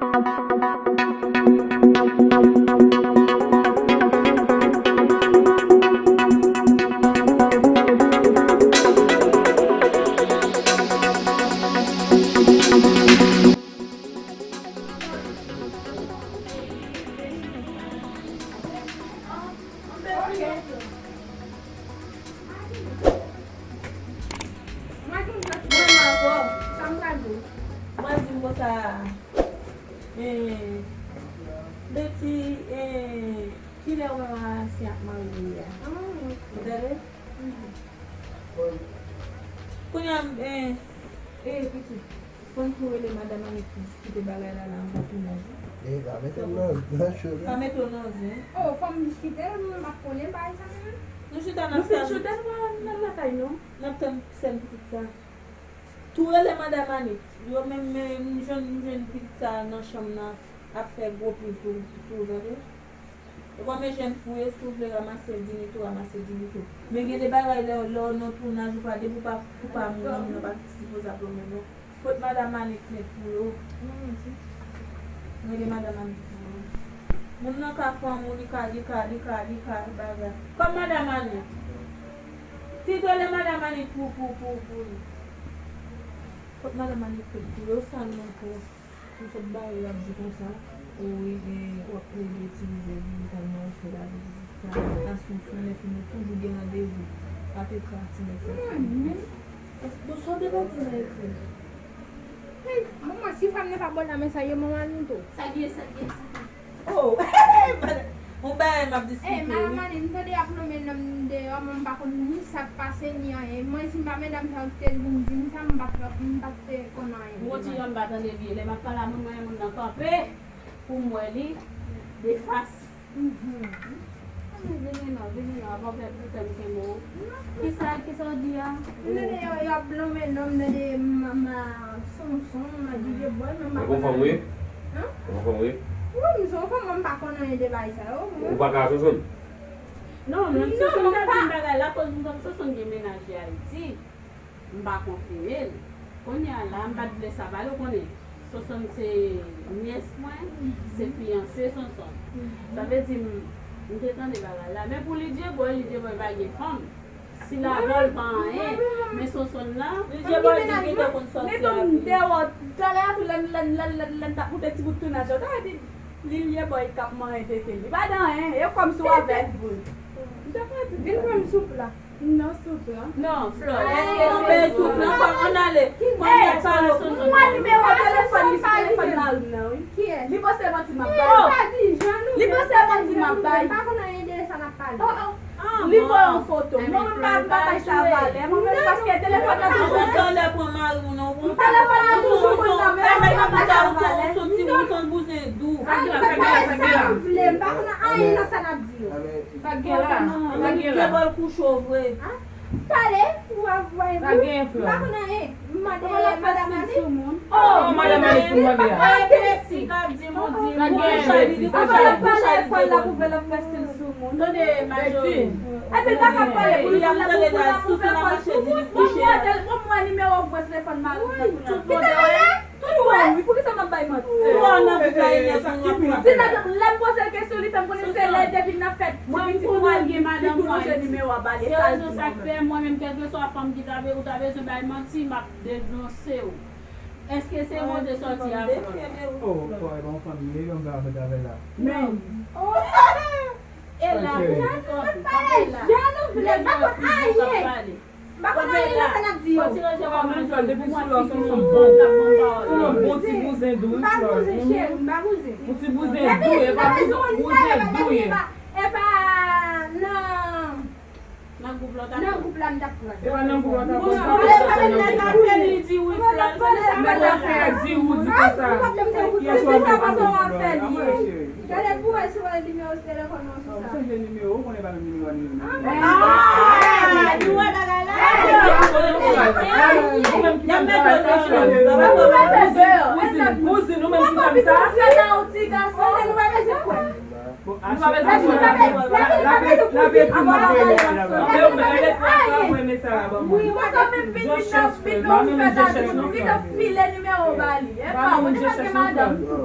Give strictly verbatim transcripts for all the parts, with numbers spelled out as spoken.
Mwen di m konsa, eh, Betty, eh, kilè w wè Marasyen ap marye a? Ou tande? Kounye a, eh, eh, pitit, fò n tou rele madanm Annik pou diskite bagay la, la anba tounaj wi. Eh, pa mete m nan, nan cho, non. Pa mete w nan zen. Oh, fò m diskite, m ap konnen bagay sa menm. Nou chita n ap sa. Nou fin chita, nou pa nan lakay, non. N ap tann sèn pitit sa. Tou rele madanm Annik. Yo menm, men, m jwenn, m jwenn pitit sa nan chanm nan ap fè gwo pli sou, sou ou, tande? Ou konn men jèn fou ye, si w vle ranmase l, di li tou, ranmase l, di li tou. Men gen de bagay lè, lè w nan tounaj, ou pa, depi w pa, ou pa moun, moun nan pa sipoze ap lonmen non. Kot madanm Annik met pou yo? Rele madanm Annik pou yo. Moun nan ka fanm ou, li ka, li ka, li ka, li ka bagay. Kòm madanm Annik. Ti rele madanm Annik pou, pou, pou, pou li. Kot madanm Annik met pou yo, sa l nan pou. Ou sot ba yo, y ap di konsa, ou, e, w ap plede itilize li, li t al manje lavi li, sa, a Sonson, lè fini, toujou gen randevou. Pa te pran ti nèg sa. Bon, sa w te ka di nan ekri? Hey, manman, si fanm nan pa bò nan men sa, yo manman nou tou. Sa gen, sa gen, sa gen. Oh, on bagay m ap diskite, eh, madanm Annie, m tande y ap lonmen nonm deyò, men m pa konn ni sa k pase, ni anyen. Mwen, si m pa medam sa yo ki te vin di m sa, m pa t, m pa t te konn anyen. Yon ti jan m pa tande byen. Lè m ap pale a moun, mwen, moun nan kanpe pou m wè li de fas. Vini non, vini non, avan fè pou fè m kenbe w. Kisa, kisa w di a? M tande yo, y ap lonmen nonm nan de ma, ma, Sonson, ma, D J Boy, men m pa konn anyen. Ou fanm, wi? Hein? Ou fanm, wi? Wi, m se yon fanm, mwen m pa konn anyen de bagay sa yo. Ou pa ka Sonson? Non, menm Sonson ta di m bagay la, koz m konn Sonson gen mennaj li Ayiti. M pa konfime l. Kounye a la, m pa t vle sa pale, ou konnen. Sonson se nyès mwen, se fiyanse Sonson. Sa vle di, m, m te tande bagay la. Men pou Lidye Boy, Lidye Boy pa gen fanm. Si l avè w, l pa anyen. Men Sonson nan. Li te konn sòti avè l. Talè a tou lè n, lè n, lè n, lè n, lè n t ap moute ti bout tounaj yo, ta di Lidye Boy t ap manyen tete l. Li pa gen anyen. E kòmsi w avè l vre. Vin pran m soup la. Non, soup la. Non, Flò, èske se soup la? Ann ale. Mwen nimewo telefòn li sou telefòn mari m nan, wi. Li panse manti m ap bay. Li panse manti m ap bay. Li voye yon foto. Mwen menm pa, m pa bay sa valè. Mwen menm paske telefòn nan toujou sou mari m nan. Telefòn nan toujou sou mari m nan, m pa bay sa valè. Sa k gen la, sa k gen la, sa k gen la? M pa konn anyen nan sa n ap di yo. Sa k gen la? Sa k gen la? Kebòl kouche w vre. Pale, ou ap voye pou. Sa k gen, Flò? M pa konn anyen. M mande madanm Annie. Oh, madanm Annie pou mande a. Sa k gen, Betty? Sa k gen? Pale, pale, pale la pou vè l ap fè stil sou moun. Tande, Majori. Epi l pa ka pale pou li, pou l ap fè kòl sou moun. Mwen mande l, mwen mwen nimewo vre telefòn mari m nan. Kite l ale. Tout bon, wi, poukisa m ap bay manti? Ou an nan bouda Enes, ou an nan bouda. Ti nèg la, lè m poze l kesyon, li fè m konnen se lè depi n ap fè ti pitit mwen, li toujou nimewo a ba li. Se rezon sa k fè mwen menm, kèlkeswa fanm ki ta be-, ou ta bezwen bay manti, m ap denonse w. Èske se mwen te sòti avè w? Oh, boy, bon fanm, li yon gade avè la. Men. E la, pou kanpe la. Jan nou vle, m pa konn anyen. M pa konn anyen nan sa n ap di yo. Menm Flò, depi sou lò, se yon bon, se yon bon ti bouzen dou, wi, Flò. M pa bouzen, cheri, m pa bouzen. Yon ti bouzen dou, e pa bouzen, bouzen dou ye. E pa nan, nan gwoup la, nan gwoup la, m t ap pran. E pa nan gwoup la, t ap pran. Li di wi, Flò. Mwen ta fè a di ou di konsa. Kiyès w ap fè li ye? Gade pou wè si w wè nimewo telefòn mwen sou sa. Ou chanje nimewo, ou konnen pa menm nimewo a nimewo. Ah, nou wè bagay la. Y ap mete w deyò. Kouzin, kouzin, ou menm ki fè m sa? Bon, nou pa bezwen kwè. Lave, lave pou mwen. Wi, mwen ta menm vin, vin nan, vin nan fèt la, vin nan file nimewo ba li. E pa, ou te pa gen madanm tou.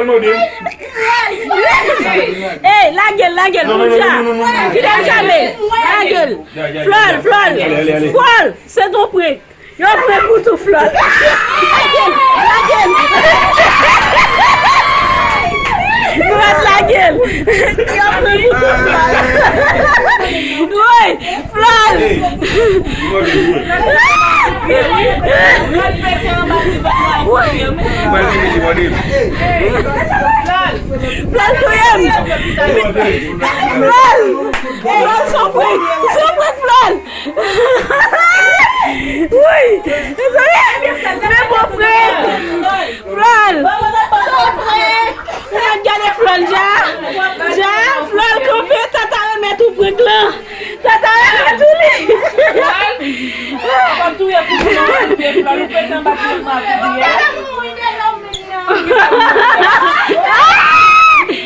pral mòde m. Ey, lage l, lage l, non, non, non, non, non, non. Fidel Kale, lage l. Flòl, Flòl, ale, ale, ale. Flòl, se ton prank. Yo prank ou tou, Flòl. Lage l, lage l. Flòl, lage l. Yo prank ou tou, Flòl. Woy, Flòl. Ey, li mòde m, wi. Woy. Mwen, li, li mòde m. Flòl touye m. Flòl. Flòl, se yon prank. Se yon prank, Flòl. Woy. Mezanmi, men bon prank. Flòl. Flòl, gade Flòl, ja. Ja, Flòl kanpe, Tata remèt ou prank lan. Tata remèt ou li. Flòl, w ap touye pou moun nan, w ap touye Flòl. Ou pete anba ti mama pou di, Flòl,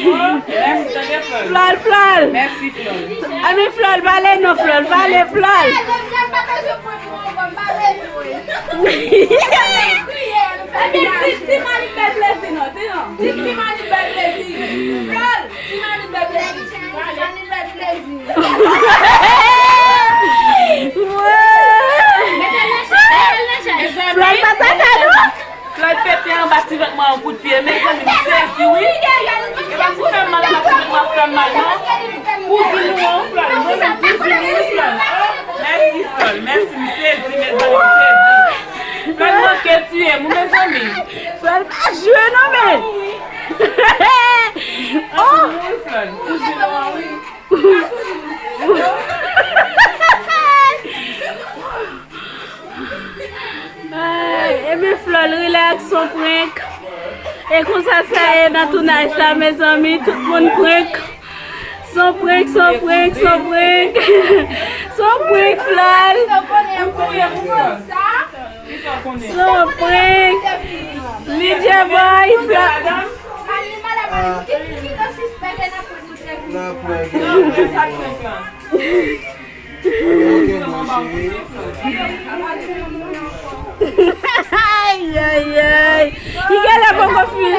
Flòl. Mèsi, tande, Flòl. Flòl, Flòl. Mèsi, Flòl. Ann, Flòl, pale non, Flòl, pale, Flòl. Ebyen, ti, ti Malik bay plezi, non, ti, non. Ti, ti Malik bay plezi. Flòl, ti Malik bay plezi. Ti Malik bay plezi. Flòl pa ta ka, non? Flòl pete anba ti vant mwen yon kout pye. Mezanmi, m sezi, wi. E pa pou fè m mal anba ti vant mwen ap fè m mal, non. Kouzin ou an, Flòl. Mwen menm kouzin ou, wi, Flòl. Mèsi, Flòl. Mèsi, m sezi, mezanmi, m sezi. Flòl manke tiye m, wi, mezanmi. Flòl pa jwe, non, men. Oh! Ap mouri, Flòl. Kouzin ou an, wi. Ay, ebyen, Flòl, rilaks, se yon prank. E konsa sa ye nan tounaj la, mezanmi, tout moun prank. Se yon prank, se yon prank, se yon prank. Se yon prank, Flòl. Ou konnen, ou konnen, ou konnen sa. Ay, ay, ay. Li genlè poko fin.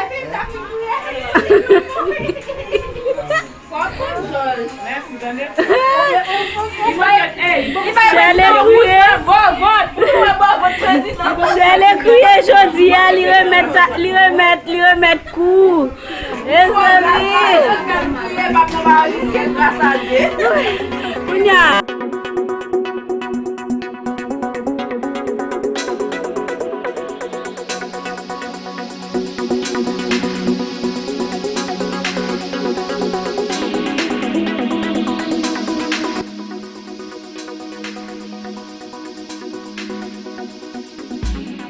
Chèle kriye. Chèle kriye jodi a, li remèt, li remèt, li remèt kou. Mezanmi. Kounye a.